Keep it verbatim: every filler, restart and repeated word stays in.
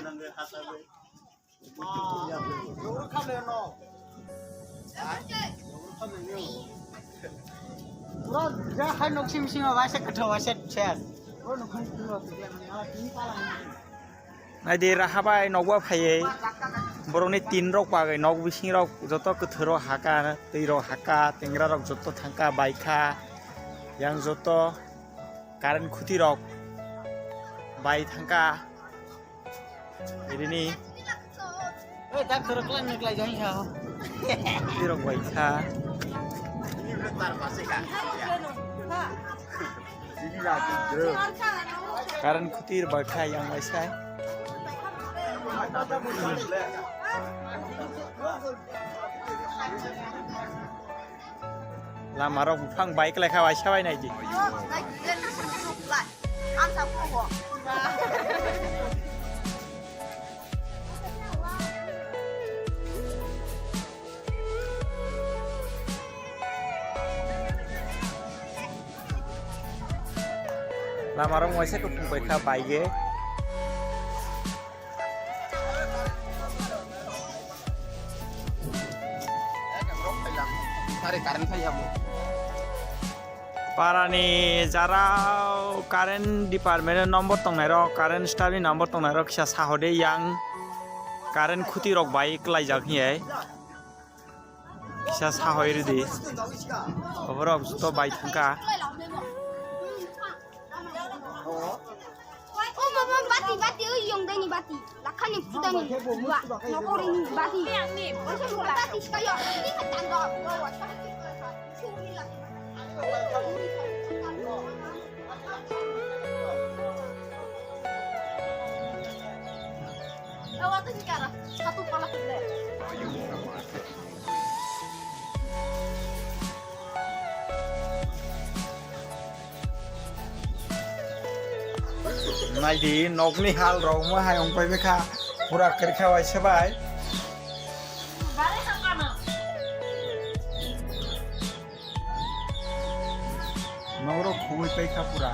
Pura ja hai nok simi simi waisa kwthwi waisa ses. Naidi raha bai nokba phaiwi borokni tin rok bagwi nok bising rok joto kwthwi rok haka, twi rok haka, tengra rok joto thangka baikha, yang joto current khuti rok bai thangka. Irini. Oi, doctor klan ni klai jang sa. Tirok bai kha. Current khutir bai kha yang bai sai. Lama rok buphang bai kwlai kha, waisa bai nai di. Lama rok waisa kuphung bai kha bai ye. Parani jara current department o number tongnai rok, current staff ni number tongnai rok kisa sahode yang current khuti rok bai kwlaijak hiye. Kisa sahoi ridi. Oborok joto bai thangka. O mama bati, bati, o yong dai ni bati. Lakhani pudani. Wa, nokori ni bati. Bati skayo. Ini kan tangga. Wa, wa. Naidi nokni hal rok mo hai ong pai kha pura kwrwi kha waisa bai. Norok khumui pai kha pura.